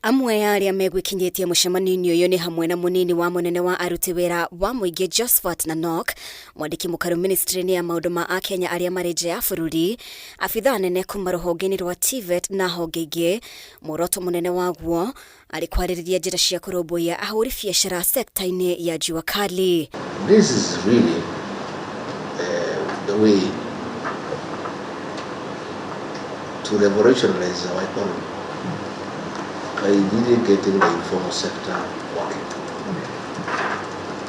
Amwe a arĩa megwĩkinyĩtie mũcemanio-inĩ ũyũ nĩ hamwe na mũnini wa mũnene wa aruti wĩra wa mũingĩ Josphat Nanok, mwandĩki mũkaru ministry-inĩ ya maũndũ ma Akenya arĩa marĩ nja ya bũrũri, abithaa nene kuma rũhonge-inĩ rwa TVET na honge ingĩ. Muoroto mũnene waguo arĩ kwarĩrĩria njĩra cia kũrũmbũiya ahũri biacara sekta-inĩ ya jua kali. This is really the way to revolutionize our economy by really getting the informal sector working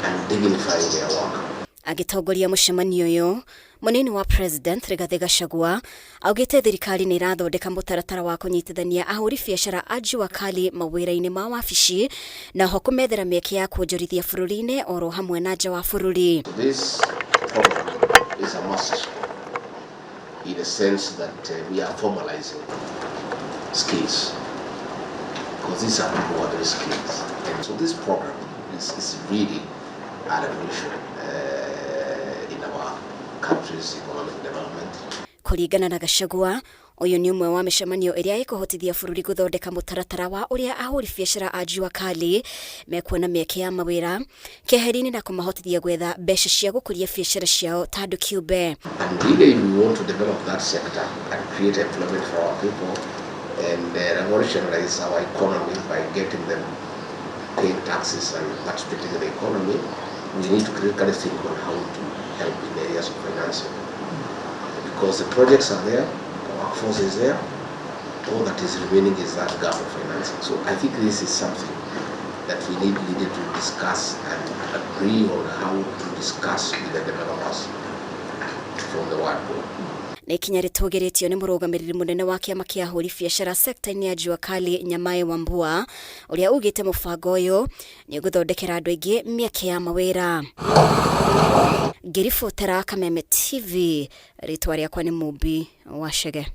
and dignifying their work. Agĩtongoria mũcemanio ũyũ, mũnini wa President Rigathĩ Gachagua augĩte thirikari nĩ ĩrathondeka mũtaratara wa kũnyitithania ahũri biacara a jua kali mawĩra-inĩ ma wabici na ho kũmethera mĩeke ya kuonjorithia bũrũri-inĩ oro hamwe na nja wa bũrũri. This program is a must in the sense that we are formalizing skills, because these are people who are very skilled. And so this program is really a revolution in our country's economic development. Kũringana na Gachagua, ũyũ nĩ ũmwe wa mĩcemanio ĩrĩa ĩkũhotithia bũrũri gũthondeka mũtaratara wa ũrĩa ahũri biacara a jua kali mekuona mĩeke ya mawĩra keheri-inĩ na kũmahotithia gwetha mbeca cia gũkũria biacara ciao ta andũ kĩũmbe. And really we want to develop that sector and create employment for our people and revolutionize our economy by getting them paying taxes and participating in the economy. We need to critically think on how to help in areas of financing, because the projects are there, the workforce is there, all that is remaining is that gap of financing. So I think this is something that we need really to discuss and agree on how to discuss with the developers from the word go. Nĩ ikinya rĩtũgĩrĩtio nĩ mũrũgamĩrĩri mũnene wa kĩama kĩa ahũri biacara sekta-inĩ ya jua kali Nyamae Wambua, ũrĩa ugĩte mũbango ũyũ nĩ ũgũthondekera andũ aingĩ mĩeke ya mawĩra. Ngĩribotera Kameme TV, rĩtwa rĩakwa nĩ Mumbi wa Chege.